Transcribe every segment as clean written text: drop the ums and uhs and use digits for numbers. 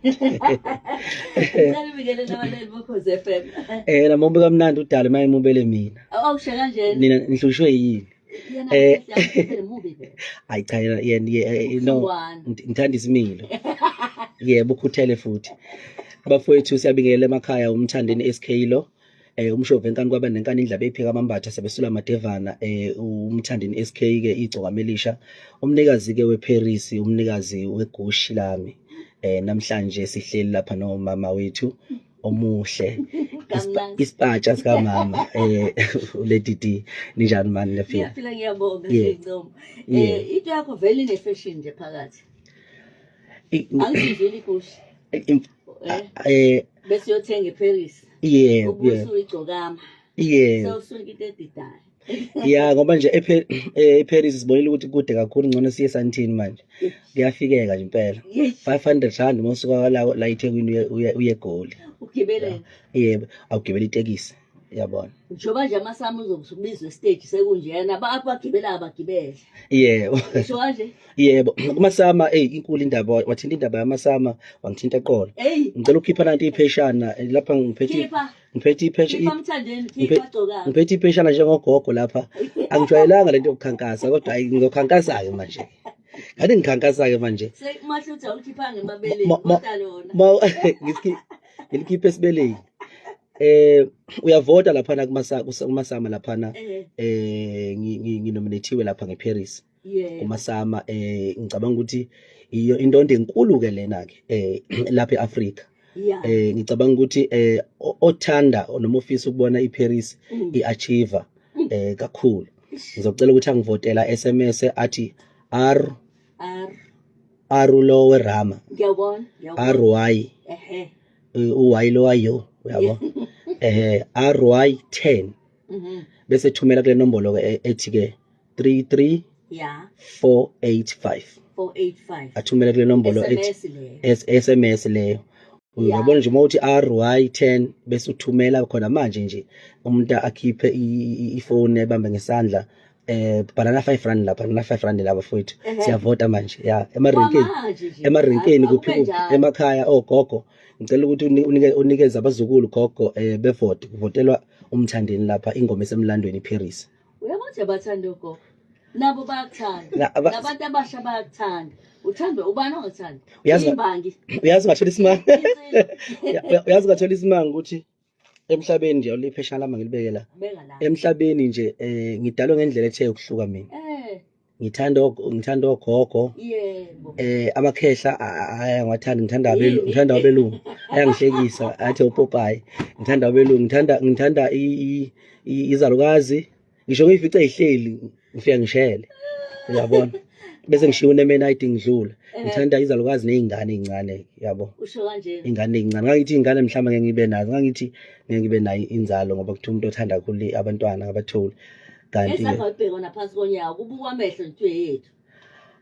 Ngicela ubingelele abalaleli boKhozi FM. Namubi kamnandi udala uma emubele mina. Awusho kanjena. Nina nihlushwe yini? Yena vele mubi vele. Hayi cha, yena no, Ubuhlungwana. ngithanda isimilo. Yebo, ukhuthele futhi. Bafowethu, siyabingelela emakhaya, uMthandeni SK lo. Umshovu enkani kwaba nenkani, indlaba ephika amambatha sebesula amadevana. UMthandeni SK ke, igcokama elisha, umnikazi ke weParis, umnikazi weGushi lami. Namhlanje sihleli lapha nomama wethu omuhle. Kamnandi. Isipatsha sikamama, uLady D. Ninjani mani, niyaphila? Ngiyaphila, ngiyabonga. Siyincomo. Into yakho vele ine fashion nje phakathi. Angizizwile iGushi. Bese uyothenga eParis. Yebo. Ubuye uyigcokama. Yebo. Sewusuka into edidayo. Ya, ngoba nje eParis sibonile ukuthi kude kakhulu, ngcono siye eSandton manje. Kuyafikeka nje impela. R500 uma usuka la eThekwini uye eGoli. Ugibele. Yebo, awugibela itekisi. Yabona. Njengoba nje amaSAMA uzobizwa estage sekunjena, abagibela abagibele. Yebo. Usho kanje? Yebo, kumaSAMA, hey, inkulu indaba, wathinta indaba yamaSAMA, wangithinta eqolo. Hey. Ngicela ukukhipha nanti ipheshana lapha ngiphethe Khipha. ngiphethe iphesha Khipha Mthandeni, khipha gcokama. Ngiphethe ipheshana njengogogo lapha. Angijwayelanga lento yokukhankasa, kodwa hayi, ngizokhankasa ke manje. Ngathi ngikhankasa ke manje. Sekumahlutha ukhipha ngemabeleni, kodwa lona. Ma ngilikhiphe esibeleni. Uyavota lapha kumaSAMA laphana. Nginominatiwe lapha ngeParis. KumaSAMA, ngicabanga ukuthi iyo indondo enkulu ke lena ke lapha eAfrika. Ngicabanga ukuthi othanda noma ofisa ukubona iParis iachieve kakhulu, ngizocela ukuthi angivotela SMS athi R R R lo werama. Ngiyabona, ngiyabona. R Y. U Y lo ayo, uyabo, RY 10. Bese thumela kule nombolo ke ethi ke 33 485. 485. Athumele kule nombolo ethi SMS leyo. SMS leyo. Uyabona nje, uma uthi RY 10 bese uthumela khona manje nje, umuntu akhiphe ifoni ebambe ngesandla, bhalana R5 lapha na R5 lapha, mfowethu. Siyavota manje ya, emarenkeni. Kwamanje nje. Emarenkeni, kuphi Akube kuphi njalo. emakhaya, ogogo, ngicela ukuthi unikeze abazukulu, gogo, bevote, kuvotelwa uMthandeni lapha, ingoma esemlandweni, iParis. Uyabona ukuthi abathanda ogogo. Nabo bayakuthanda. Nabantu abasha bayakuthanda. Uthandwa ubani ongathandi? Imbangi. Uyazi ngathola isimanga. Uyazi ngathola isimanga ukuthi emhlabeni nje, ulipheshana lami ngilibeke la. Beka la. Emhlabeni nje ngidalwe ngendlela ethe ukuhluka mina. Ngithanda ogogo. Amakhehla ayangiwathanda, ngithanda abelungu, ngithanda abelungu. Ayangihlekisa athi upopayi. Ngithanda abelungu, ngithanda izalukazi. Ngisho ngiyifice ihleli, ngifika ngishele. Uyabona? Bese ngishiya unemenite ngidlula. Ngithanda izalukazi nezingane ezincane, yabo. Usho kanje. Ingane ezincane. Ngangithi ingane mhlawumbe ngeke ngibe nazo. Ngangithi ngeke ngibe nayo inzalo ngoba kuthiwa umuntu othanda kakhulu abantwana abatholi. Kanti Esakho ayibhekwa naphansi konyawo, kubukwa amehlo nje yethu.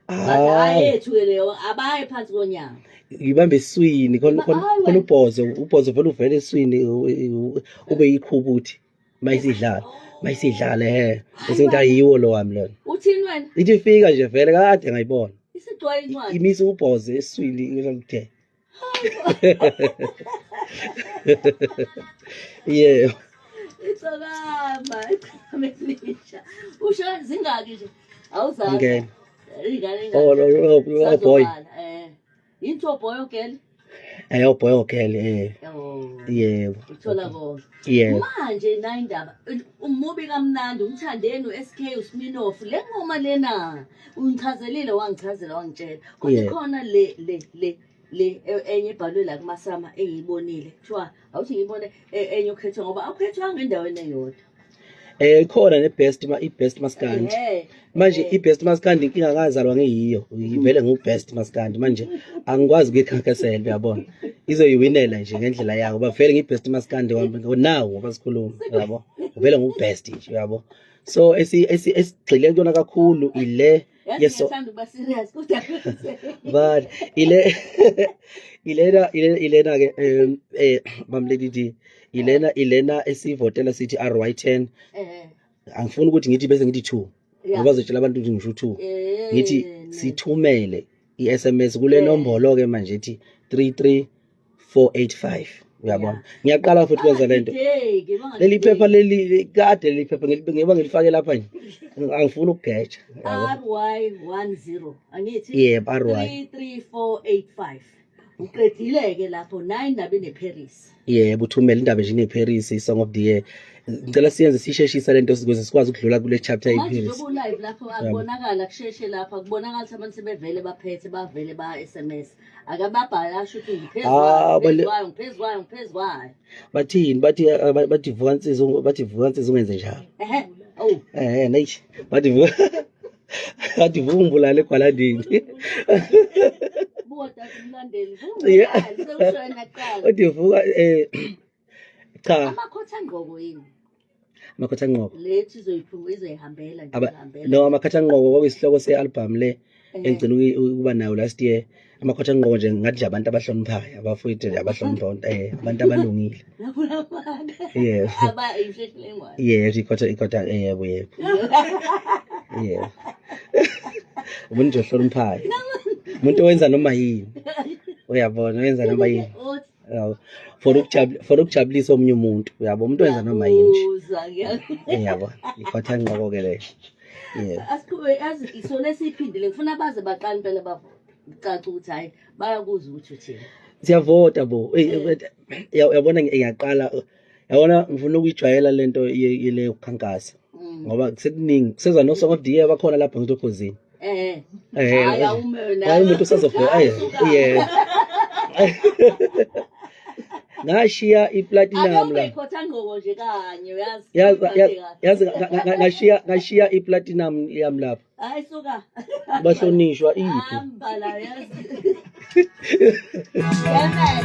Bathi hayi, yethu ke leyo, abaye phansi konyawo. Ngibambe eswini khona khona Hayi khona wena. Ubhozo vele uvele eswini, ube yikhubuthi mayisidlala mayisidlala, bese ngithi ayiwo lo wami lona. Uthini wena? Ithi ifika nje vele kade ngayibona. Isigcwaye incwadi. Imisa ubhozo eswini ngithe. Yebo. Itsokama, igcokama elisha. Usho zingaki nje? Awuzazi. Ngene. Ingane ingane. Oh, oh boy. Sazobala, eh. Into boy or girl? Oh boy or girl, eh. Oh. Yebo. Uthola konke. Yebo. Manje na indaba umubi kamnandi uMthandeni uSK uSminoff, le ngoma lena ungichazelile, wangichazela, wangitshela. Kodwa khona le enye ebhalwe la kumaSAMA engiyibonile. Kuthiwa awuthi ngiyibone enye okhethwa, ngoba awukhethwanga endaweni eyodwa. Ikhona ne best ma, i best maskandi. Manje i best maskandi, inkinga ngazalwa ngiyiyo, ngivele ngu best maskandi manje, angikwazi ukuyikhankasela, uyabona. Izoyiwinela nje ngendlela yayo ngoba vele ngi best maskandi wami now, ngoba sikhuluma, uyabo. Vele ngu best nje, uyabo. So esigxile kuyona kakhulu ile Yazi yeso ngiyathanda ukuba serious kodwa but ile ilena ile ilena ke Mam Lady D, ilena esivotela sithi RY10. Angifuni ukuthi ngithi bese ngithi 2 ngoba bazotshela abantu ukuthi ngisho 2. Ngithi sithumele. i-SMS kule nombolo ke manje ethi 33485, uyabona? Ngiyaqala futhi kwenza lento. Bangadideki, Leli phepha bangadideki. leli kade, leli phepha ngiba ngilifake lapha nje, angifuni ukugeja, uyabo? RY 10, angithi? Yebo, RY. 33485. Uqedile-ke lapho 9 nabe neParis. Yebo, uthumele indaba nje ineParis, i-song of the year. Ngicela siyenze sisheshisa lento ukuze sikwazi ukudlula kule chapter Manje yeParis. njengoba u-live lapho, akubonakala kusheshe lapha, kubonakala ukuthi abantu sebevele baphethe, bavele ba-SMS. Akababhala asho ukuthi ngiphezu Ah, kwayo, bale- ngiphezu kwayo, ngiphezu kwayo, ngiphezu kwayo. Bathini? Bathi bathi vuka nsizwa, bathi vuka nsizwa, ungenze njalo. Ehe. Oh. Neish, bathi vuka, bathi vuka ungibulale egwalandini. Buka dade umlandeli. Sekusho yena kuqala. Bathi vuka, cha. Amakhotha ngqoko yini? Amakhotha ngqoko. Lethi izoyiphuma, izoyihambela nje, ihambela. No, amakhotha ngqoko kwakuyisihloko se-album le engigcina ukuba nayo last year. Amakhotha ngqoko nje, ngathi nje abantu abahloniphayo, abafowethu nje abahlonipha, abantu abalungile. Lapho lapha. Yebo. Aba inhlengwane. Yebo, ikhotha, ikhotha, yebo, yebo, yebo, umuntu nje ohloniphayo, umuntu owenza noma yini, uyabona, owenza noma yini. Uthi Yabo, for ukujabulisa omunye umuntu, uyabo, umuntu owenza noma yini nje. Ngiyakuzwa, ngiyakuzwa. Uyabo, ikhotha ngqoko ke leyo, yebo. Asiqhube, yazi so lesiyiphindile, ngifuna baze baqale impela bavote. Kucaca ukuthi hayi, bayakuzwa ukuthi uthini. Siyavota bo. Eyi, uyabona, ngiyaqala, yabona, ngifuna ukuyijwayela lento yele yokukhankasa ngoba sekuningi kuseza no song of the year bakhona lapha ngithokozini. Hayi, awume wena. Hayi, umuntu usazovota, eh, yeah, ngashiya iplatinum la. Ake ubekhotha ngqoko nje kanye, uyazi. Yazi. Uphathe Yazi. kahle. Yazi, ngashiya iplatinum yami lapha. Hayi suka. Bahlonishwa iphi? Hamba la, yazi. Damn it.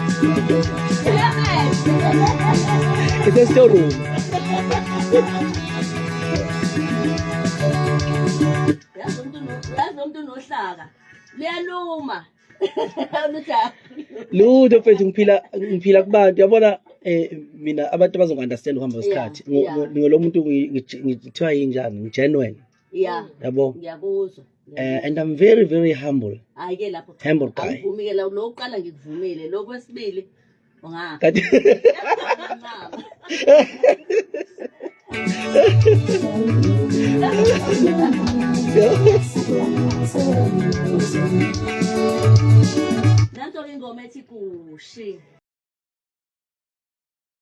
Damn it. It's a storeroom. Yazi umuntu unohlaka. Liyaluma. Luthi Lutho mfethu, ngiphila kubantu, yabona, mina abantu bazongi-understand ukuhamba kwesikhathi. Ngilo muntu ngithiwa yinjani, ngi-genuine, yabo. Ngiyakuzwa. And I'm very very humble. Hayi ke lapho. Humble guy. Angivumi ke la, lo uqala ngikuvumile, lo kwesibili unga. Kanti Ncama. Nanso ke ingoma ethi kushi.